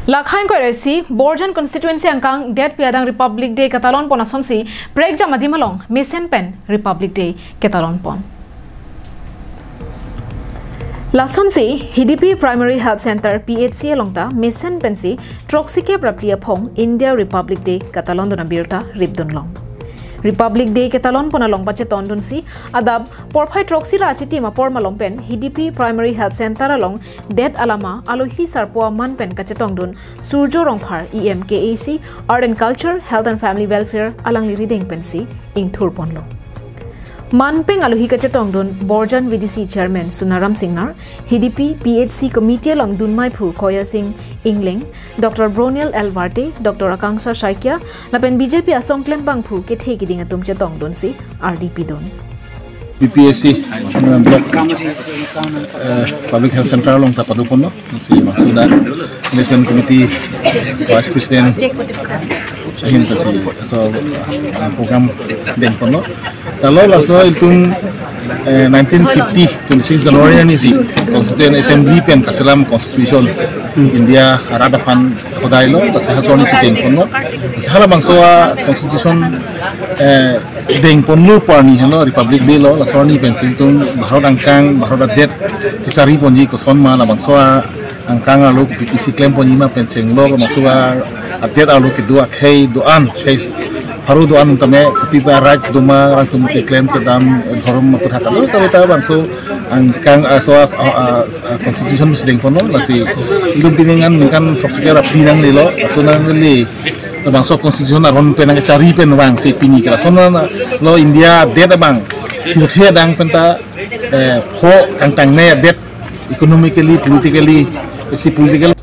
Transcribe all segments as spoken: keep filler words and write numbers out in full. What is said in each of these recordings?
Lakhai koiresi Borjan constituency angkang detpi adang Republic Day katalon pon asonsi prekjam adim along mesen pen Republic Day ketalon pon. Lasonsi Hidipi Primary Health Center P H C along ta mesen pensi throksi kep ra phli aphong India Republic Day katalon dun abirta rip dun long. Republic Day ketalon pon along pachetong dunsi adap porphai throksi ra achitim apor malom pen Hidipi Primary Health Center along det alama alohi sarpo aman pen kachetong dun Surjo Rongphar, E M K A C, Art and Culture, Health and Family Welfare alangli rideng pensi ingthur ponlo. Manpeng alohi kachetong dun Borjan V D C Chairman Sonaram Singnar, Hidipi P H C Committee along dunmai phu Koya Sing Ingleng, Doctor Broniel L Warte, Doctor Akanksha Shaikia, lapen B J P asong klembangphu kethe keding atum chetong dunsi R D P dun. B P H C, uh, Block, uh, Public Health Center along ta pado ponlo, si maksud da Management Committee Vice President ahin ta si, so, uh, program deng ponlo. Lalu laso itum, eh, nineteen fifty, twenty-six January arni si Constituent Assembly pen kaselam Constitution India arat aphan hodailo, lasi halason arni si deng ponlo. Lasi halabangso a-Constitution, eh, deng ponlo pu arni henlo Republic Day lo, laso arni pensi itum Bharat angkang, Bharat adet kechari ponji koson ma, labangso a-angkang arlo kopi pisi klem ponji ma pen chenglo, labangso a-adet arlo kedo akhei do-an, khei pharo do-an tame kopi pa rights do ma, alangtum keklem kedam dhorom aphuthak alo, tame ta bangso angkang, ah, so, ah, ah, ah, Constitution pensi deng ponlo, lasi itum pini ningkan, ningkan throksi kep ra phli nanglelo, laso nangle, labangso Constitution aron pen nangkechari pen vangsi pini ke lason lo India adet abang pirthe adang pen ta, eh, pho kangtangne adet economically, politically, isi political.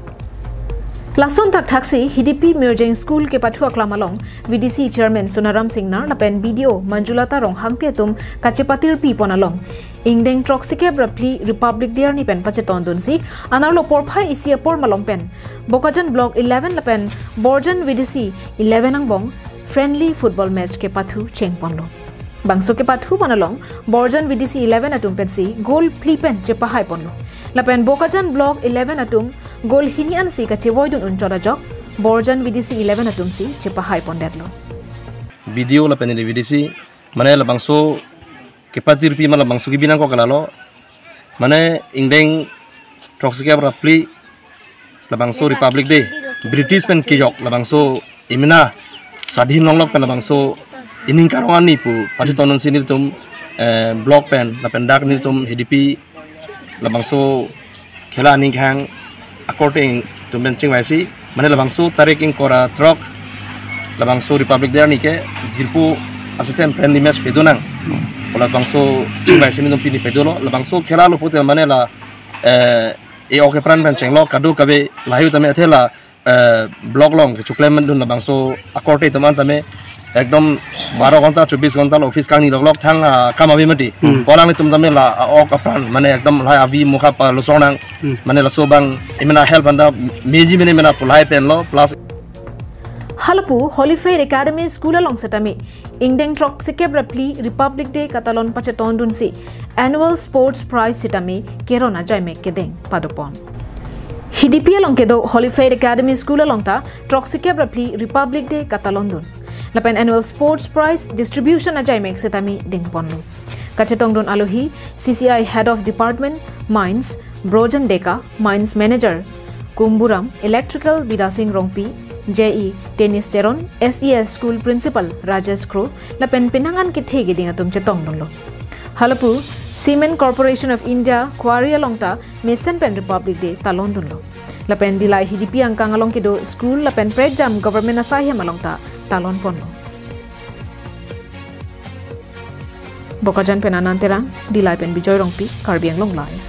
Lason thakthaksi Hidipi Mirjeng School kepathu aklam along V D C Chairman Sonaram Singnar lapen B D O Manjulata Ronghangpi atum kachepatirpi pon along ingdeng throksi kep ra phli Republic Day arni pen pachetong dunsi anerlo porphai isi apor malom pen Bokajan Block eleven lapen Borjan V D C eleven angbong friendly football match kepathu cheng ponlo. Bangso kepathu pon along Borjan V D C eleven atum pensi goal phli pen chepahai ponlo. Lapen Bokajan Block eleven atum goal hini ansi kachevoi dun unchot ajok Borjan V D C eleven atum si chepahai pondetlo. B D O lapen V D C, mane labangso kepatirpi ma labangso kebi nangkok ke lalo, mane ingdeng throksi kep ra phli labangso Republic Day, British pen kejok labangso emena sadhin longlok pen labangso ining karong arni pu pachetong dunsi nelitum, eh, block pen lapen dak nelitum Hidipi labangso khela aning kehang akorte atum pen chingvaisi, mane labangso tarik ingkoi ra throk labangso Republic Day arni ke jirpo asystem friendly match pado nang pu labangso chingvaisi nelitum pini padolo. Labangso khela lo pute mane la, eh, e-ok epran pen chenglo, kadokave lahai tame athe la, eh, block along kechoklem dun labangso akorte atum an tame ekdom baro ghonta, chobis ghonta lo office kangni loklok thang, ah, kam ave mati. Hmm. Pu alanglitum tame la, ah, ok apran, mane ekdom lahai avi mukha pa losong nang, Hmm. mane laso abang emena help anda meji mene mena pu lahai pen lo, plus. Halapu Holy Faith Academy School along setame ingdeng throksi kep ra phli Republic Day katalon pachetong dunsi annual sports prize setame keron ajaimek kedeng pado pon. Hidipi along kedo Holy Faith Academy School along ta throksi kep ra phli Republic Day katalon dun lapen annual sports prize distribution ajaimek setame deng ponlo. Kachetong dun alohi C C I Head of Department Mines Brojan Deka, Mines Manager Kumburam, Electrical Bidasing Rongpi, J E Tennis Teron, S E S School Principal Rajesh Kro lapen penang an kethe keding atum chetong dunlo. Halapu Cement Corporation of India Quarry along ta mesen pen Republic Day talon dunlo. Lapen Dillai Hidipi angkang along kedo school lapen prekjam government asaihem along ta talon ponlo. Bokajan pen Anand Terang, Dillai pen Bijoy Rongpi, Karbi Anglong Live.